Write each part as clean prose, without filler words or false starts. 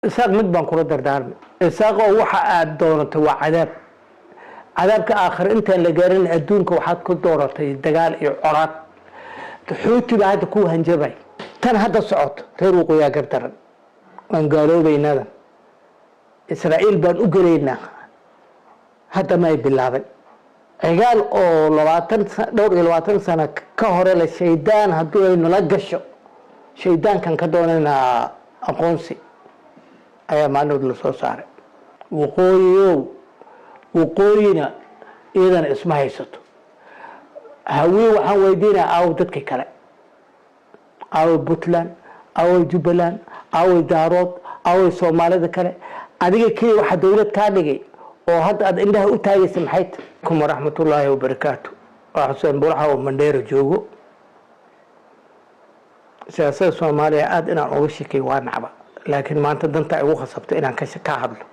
Isaaq mid baan kula dardaarmay. Isaaqoo waxa aada doonatay waa cadaab, cadaabka aakhir intaan la gaarin adduunka waxaad ku dooratay dagaal iyo colaad. Xuuti baa hadda ku hanjabay. Tan hadda socoto reer waqooyaa gardaran, waan gaaloobaynadan, Israa'iil baan u gelaynaa. Hadda may bilaabin cigaal oo 20, dhowr iyo 20 sano ka hore la shaydaan haddii ay nala gasho, shaydaankan ka doonaynaa aqoonsi ayaa maalinood la soo saaray. Waqooyiyow, waqooyina iyadana isma haysato. Hawiye waxaan weydiinaya, aawo dadkii kale? Aawo Puntland? Aawo Jubbaland? Aawo Daarood? Aawo Soomaalida kale? Adiga keliya waxaa dowlad kaa dhigay oo hadda aad indhaha u taagaysa maxay tahay? Kum waraxmatullaahi wabarakaatu. Waa Xuseen Buraxa oo Mandheero joogo. Siyaasadda Soomaaliya aada inaan uga shekay waa nacba, laakiin maanta danta igu khasabtay inaan ka hadlo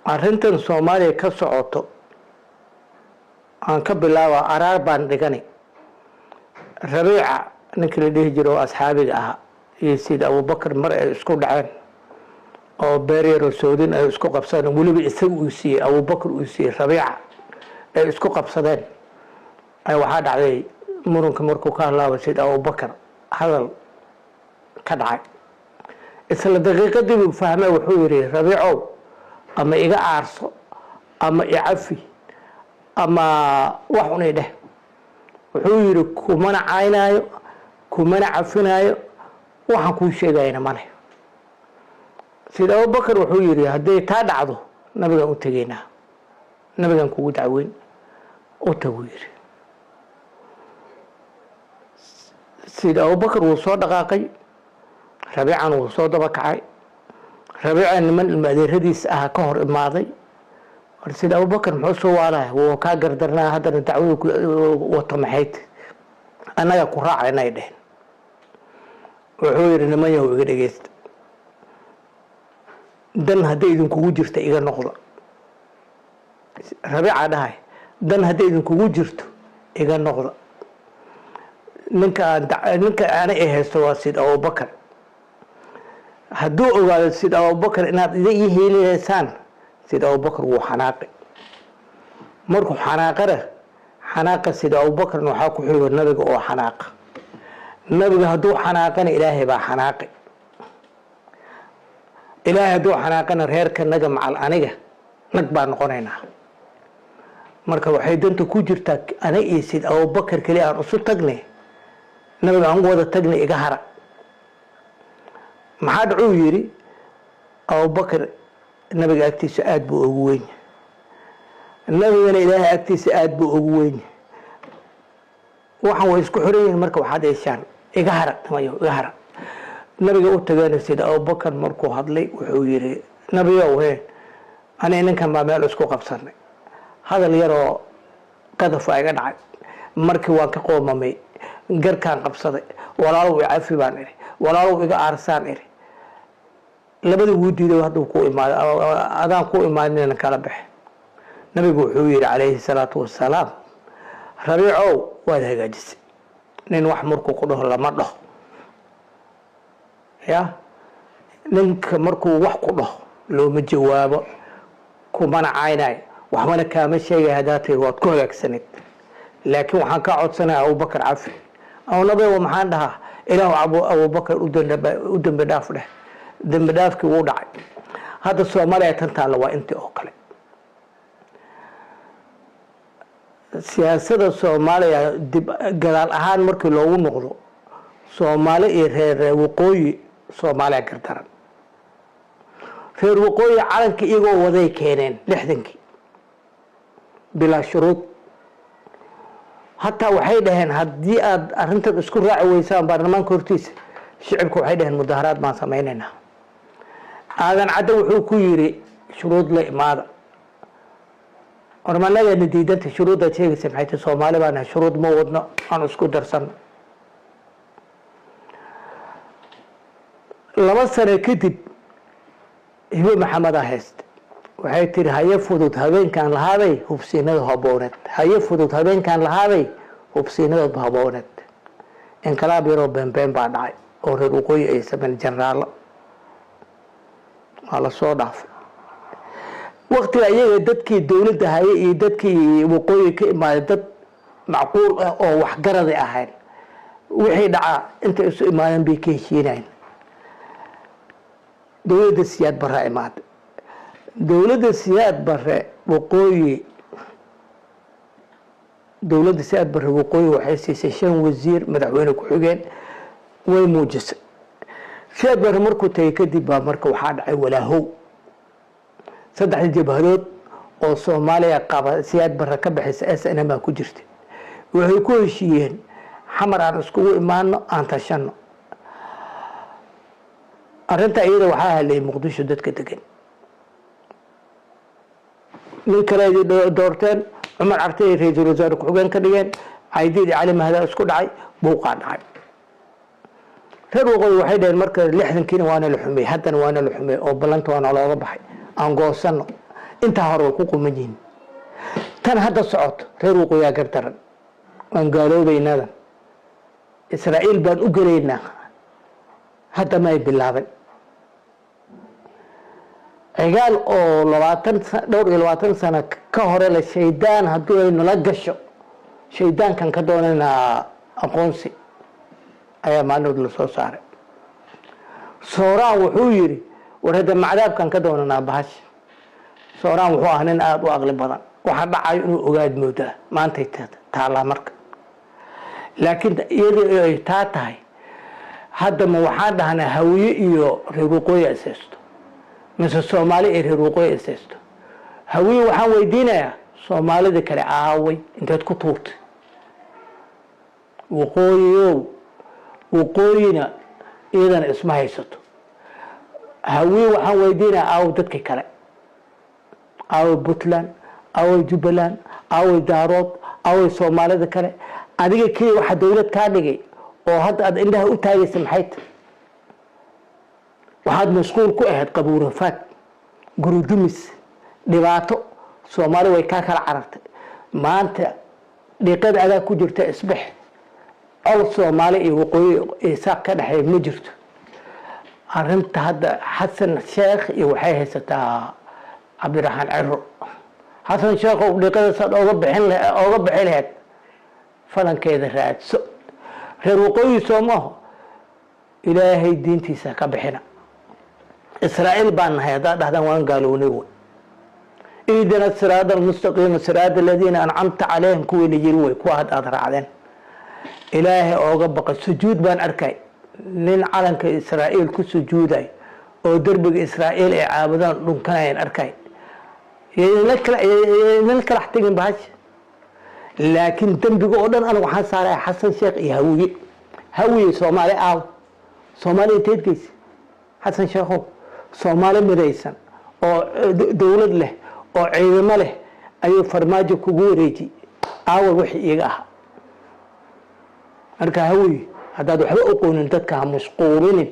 arrintan Soomaaliya ka socoto. Aan ka bilaaba araar baan dhigani. Rabiica ninkii la dhihi jiro oo asxaabiga ahaa iyo Sayid Abubakar mar ay isku dhaceen oo beer yaroo soodin ay isku qabsadeen, weliba isaga uu siiyey, Abubakar uu siiyey Rabiica, ay isku qabsadeen, waxaa dhacday muranka markuu ka hadlaaba Sayid Abubakar hadal ka dhacay. Isla daqiiqadii buu fahmay. Wuxuu yidhi, "Rabiicow, ama iga aarso ama icafi ama wax unay dheh." Wuxuu yidhi, "Kumana caynaayo, kumana cafinaayo, waxaan kuu sheegayana male." Sayid Abubakar wuxuu yidhi, "Hadday taa dhacdo nabigaan u tegaynaa, nabigaan kugu dacweyn." U taguu yidhi. Sayid Abubakar wuu soo dhaqaaqay, Rabiican wuu soo daba kacay. Rabiica niman ilma adeeradiis ah ka hor imaaday. War Sayid Abubakar muxuu soo waalaya? Wuu kaa gardarnaa, haddana dacwadu wato maxayd? Annaga ku raacayna, ay dheheen. Wuxuu yidhi, "Niman yahow, iga dhegeysta. Dan hadday idinkugu jirta iga noqda." Rabiica dhahay, "Dan hadday idinkugu jirto iga noqda. Ninka ninka ana i haysto waa Sayid Abubakar. Hadduu ogaado Sayid Abubakar inaad ida ii heelihaysaan, Sayid Abubakar wuu xanaaqi. Markuu xanaaqana, xanaaqa Sayid Abubakarna waxaa ku xigo nabiga oo xanaaqa. Nabiga hadduu xanaaqana, Ilaahay baa xanaaqi. Ilaahay hadduu xanaaqana, reerka naga macal aniga nag baa noqonaynaa. Marka waxay danta ku jirtaa ana iyo Sayid Abubakar keli aan isu tagnay, nabiga aan wada tagnay, iga hara." Maxaa dhacuu yidhi, Abubakar nabiga agtiisa aada buu ugu weyn yahay, nabigana Ilaahay agtiisa aada buu ugu weyn yahay. Waxaan way isku xiran yihiin. Marka waxaad yeeshaan, iga hara tamayo, iga hara." Nabiga u tageen. Sayid Abubakar markuu hadlay wuxuu yidhi, "Nabiyow, he, ani ninkan baa meel isku qabsanay, hadal yaroo qadafa iga dhacay. Markii waan ka qoomamay, garkaan qabsaday. Walaalow icafi baan idhi, walaalow iga aarsaan idhi. Labada wuu diiday. Hadduu ku imaado, adaan ku imaadinana kala baxe." Nabigu wuxuu yidhi calayhi salaatu wasalaam, "Rabiicow, waad hagaajisay. Nin wax markuu ku dhaho lama dhaho ya ninka markuu wax ku dhaho looma jawaabo, kumana caynayo, waxbana kaama sheegay. Haddaa tiri waad ku hagaagsaneed, laakiin waxaan kaa codsanaya Abubakar cafi." Nabigo, maxaan dhahaa? "Ilaahu Abubakar u dembi dhaaf dheh." Dembi dhaafkii wuu dhacay. Hadda Soomaaliya tan taalla waa intii oo kale. Siyaasada Soomaaliya dib gadaal ahaan markii loogu noqdo, Soomaali iyo reer waqooyi, Soomaaliya gardaran. Reer waqooyi calanka iyagoo waday keeneen 60-kii bilaa shuruud. Hataa waxay dhaheen, haddii aad arrintan isku raaci weysaan baarlamaanka hortiisa, shicibka waxay dhaheen mudaharaad baan samaynaynaa. Aadan Cadde wuxuu ku yidhi, "Shuruud la imaada." Ormanagana diidanta shuruuddaad sheegaysa maxay tahay? Soomaali baa nahay, shuruud ma wadno, aan isku darsano. 2 sano kadib Hibo Maxamedaa haysta. Waxay tiri, "Haye fudud habeenkaan lahaabay hubsiinada habooneed, haye fudud habeenkaan lahaabay hubsiinada habooneed." Inqilaab yaroo beenbeen baa dhacay. Oo reer waqooyi ay sameyn jeneraalo waa lasoo dhaafay waktiga iyaga. Dadkii dowladda haye iyo dadkii waqooyi ka imaaday dad macquul ah oo waxgaraday ahayn. Wixii dhacaa intay isu imaadeen bay ka heshiinayn. Dowladda Siyaad Barre imaaday. Dowladda Siyaad Barre waqooyi, dowladda Siyaad Barre waqooyi waxay siisay shan wasiir, madaxweyne ku-xigeen, way muujisay. Siyaad Barre markuu tagay kadib baa marka waxaa dhacay walaahow. Saddexda jabhadood oo Soomaaliya qaba Siyaad Barre ka bixisa, SNM baa ku jirta. Waxay ku heshiiyeen Xamar aan iskugu imaano, aan tashano. Arrinta iyada waxaa hadlayay Muqdisho dadka degan. Nin kale ay doorteen, Cumar Carte ay ra-iisul wasaare ku-xigeen ka dhigeen. Caydiid Cali Mahdaa isku dhacay, buuqaa dhacay. Reer waqooyi waxay dhaheen marka 60-kiina waana la xumey, haddana waana la xumey oo ballanta waana looga baxay, aan goosano. Intaa hore way ku quman yihiin. Tan hadda socoto reer waqooyiyaa gardaran. Waan gaaloobaynadan, Israa'iil baan u gelaynaa, hadda may bilaabin. Cigaal oo 20, dhowr iyo 20 sano ka hore la shaydaan hadduu ay nala gasho, shaydaankan ka doonaynaa aqoonsi ayaa maalinood la soo saaray. Sooraan wuxuu yidhi, war hadda macdaabkan ka doonanaa bahasha. Sooraan wuxuu ah nin aada u aqli badan, waxa dhacayo inuu ogaad moodaa maantay taallaa marka. Laakiin iyadoo ay taa tahay, hadda ma waxaan dhahnaa Hawiye iyo reer waqooyi ishaysto mise Soomaali iyo reer waqooyi ishaysto? Hawiye waxaan weydiinayaa, Soomaalida kale aaway? Inteed ku tuurtay waqooyiyow? Waqooyina iyadana isma haysato. Hawiye waxaan weydiinayaa, aawo dadkii kale? Aaway Puntland? Aaway Jubbaland? Aaway Daarood? Aaway Soomaalida kale? Adiga keliya waxaa dowlad kaa dhigay oo hadda aad indhaha u taagaysa maxay tahay? Waxaad mashquul ku ahayd qabuurafaad, gurudumis, dhibaato. Soomaali way kaa kala carartay. Maanta dhiiqada adaa ku jirta, isbex. Col Soomaali iyo waqooyi Isaaq ka dhexeeya ma jirto. Arrinta hadda Xasan Sheekh iyo waxay haysataa Cabdiraxmaan Ciro. Xasan Sheekhow, dhiiqada saad ooga bixi lahayd falankeeda raadso. Reer waqooyi soo maaho, Ilaahay diintiisa ka bixina. Israa'iil baan nahay haddaad dhahdaan, waan gaalownay. Wey ihdina siraada almustaqiima, siraada aladiina ancamta calayhim, kuwii la yiri wey kuwa hadda aad raacdeen. Ilaahay ooga baqa. Sujuud baan arkay, nin calanka Israa'iil ku sujuuday oo derbiga Israa'iil ay caabudaan dhunkanayaan arkay. Yaydinla kalax tegin bahasha. Laakiin dembiga oo dhan aniga waxaan saaraya Xasan Sheekh iyo Hawiye. Hawiye, Soomaali aaw? Soomaali inteed geysa, Xasan Sheekhow? Soomaali midaysan oo dowlad leh oo ciidamo leh ayuu Farmaajo kugu wareejiyey. Aawa wixii iyaga ahaa? Marka Hawiye, haddaad waxba oqoonin, dadka ha mashquulinin.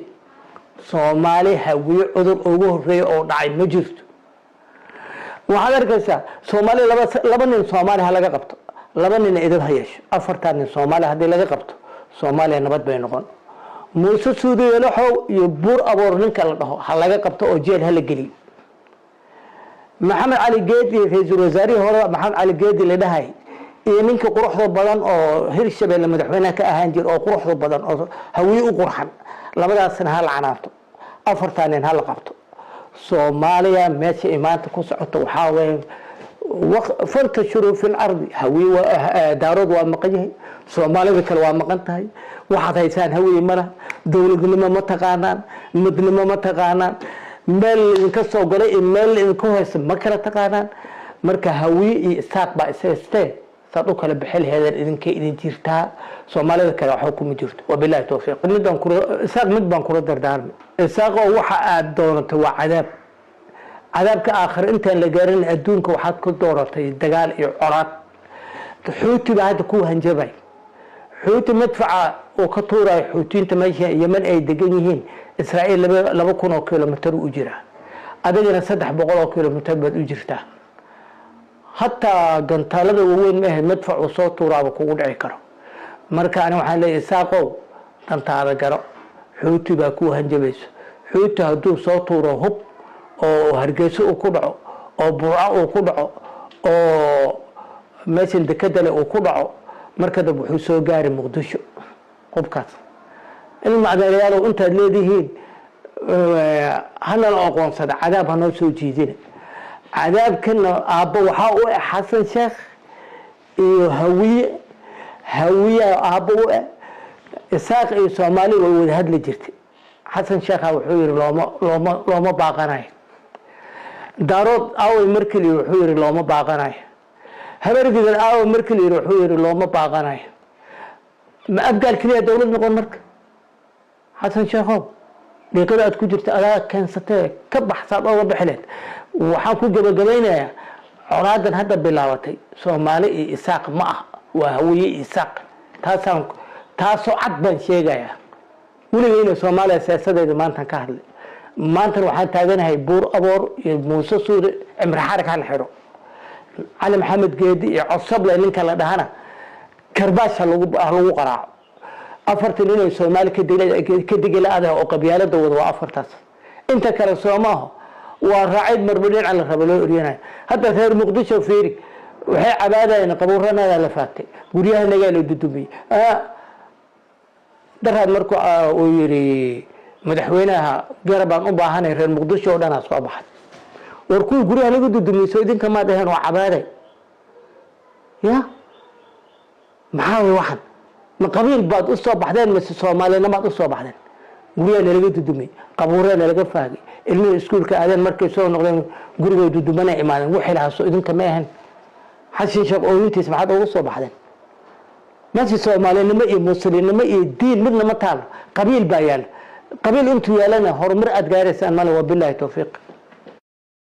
Soomaali Hawiye cudur ugu horeeya oo dhacay ma jirto. Waxaad arkaysaa Soomaali laba nin Soomaali ha laga qabto, laba nin idab ha yeesho. Afartaa nin Soomaaliya haddii laga qabto, Soomaaliya nabad bay noqon. Muuse Suudiyeelaxow iyo Buur Aboor ninka la dhaho ha laga qabto oo jeel hala geliyo. Maxamed Cali Geedi, ra-iisul wasaarihii hore Maxamed Cali Geedi la dhahay, iyo ninka quruxda badan oo Hirshabelle madaxweynaha ka ahaan jira oo quruxda badan oo Hawiye u qurxan, labadaasna ha la canaanto. Afartaa nin ha la qabto. Soomaaliya meesha ay maanta ku socoto waxaa weeye fantashiruu fi lardi. Hawiye, Daarood waa maqan yahay, Soomaalida kale waa maqan tahay. Waxaad haysaan Hawiye malaha. Dowladnimo ma taqaanaan, midnimo ma taqaanaan, meel idinka soo galay iyo meel idinka haysta ma kala taqaanaan. Marka Hawiye iyo Isaaq baa ishaystee, saad u kala bixi laheedeen idinkay idin jirtaa. Soomaalida kale waxba kuma jirto. Wabilahi towfiiq. Midaan kula Isaaq, mid baan kula dardaarmay. Isaaq oo waxa aad doonatay waa cadaab. Cadaabka aakhir intaan la gaarin, adduunka waxaad ku dooratay dagaal iyo colaad. Xuuti baa hadda ku hanjabay. Xuuti madfaca uu ka tuurayo Xuutiyiinta meesha Yemen ay degan yihiin, Israa'iil 2000 oo kilomitir u jiraa, adigana 300 oo kilomitir baad u jirtaa. Hataa gantaalada waaweyn ma ahayd, madfac uu soo tuuraaba kugu dhici karo. Marka ani waxaan leeyahay, Isaaqow, dantaada garo. Xuuti baa kuu hanjabayso. Xuuti hadduu soo tuuro hub oo Hargeyso uu ku dhaco, oo Burco uu ku dhaco, oo meeshan dekadale uu ku dhaco, marka dambe wuxuu soo gaari Muqdisho hubkaas. Ilma adeerayaalow, intaad leedihiin hanala aqoonsada, cadaab hanoo soo jiidina. Cadaabkana aabbo waxaa u ah Xasan Sheekh iyo Hawiye. Hawiye aabbo u ah. Isaaq iyo Soomaali way wada hadli jirtay. Xasan Sheekha wuxuu yihi looma baaqanayo. Daarood aaway markii la yidhi, wuxuu yihi looma baaqanayo. Habargidan aaway markii la yidhi, wuxuu yihi looma baaqanayo. Ma Abgaal keliya dowlad noqon? Marka Xasan Sheekhow, dhiiqada aad ku jirta adaa keensatee, ka baxsaad ooga bixileed. Waxaan ku gebagabaynayaa, colaadan hadda bilaabatay Soomaali iyo Isaaq ma ah, waa Hawiye iyo Isaaq. Taasaan taasoo cad baan sheegayaa. Weligayna Soomaaliya siyaasadeeda maantan ka hadlay. Maantana waxaan taaganahay Buur Aboor iyo Muuse Suude Cimri Xarig hal xidho, Cali Maxamed Geedi iyo Cosoble ninka la dhahana karbaash ha lagu qaraaco. Afartan inay Soomaali ka degila-ada oo qabyaalada wada waa afartaas. Inta kale soomaaho waa raacid marba dhinaca la rabo loo eryanayo. Hadda reer Muqdisho fiiri, waxay cabaadayeen qabuuranadaa la faagtay, guryahanagaa la dudumiyey. Daraad marku uu yidhi madaxweynaha garabaan u baahanay, reer Muqdisho oo dhanaa soo baxay. War kuwii guryaha laga dudumiyey soo idinka maa dhaheen oo cabaaday? Ya maxaa way waxan? Ma qabiil baad u soo baxdeen mise Soomaalinimaad u soo baxdeen? Guryaha nalaga dudumay, qabuuraa nalaga faagay, ilmihii iskuulka aadeen, markay soo noqdeen gurigoo dudumana imaadeen. Wixii lahaa soo idinka ma ahayn? Xasan Sheekh ooyintiis maxaad ugu soo baxdeen? Meesha Soomaalinimo iyo muslimnimo iyo diin midna ma taalo, qabiil baa yaala. Qabiil intuu yaalana horumar aad gaaraysaan male. Wabilaahi towfiiq.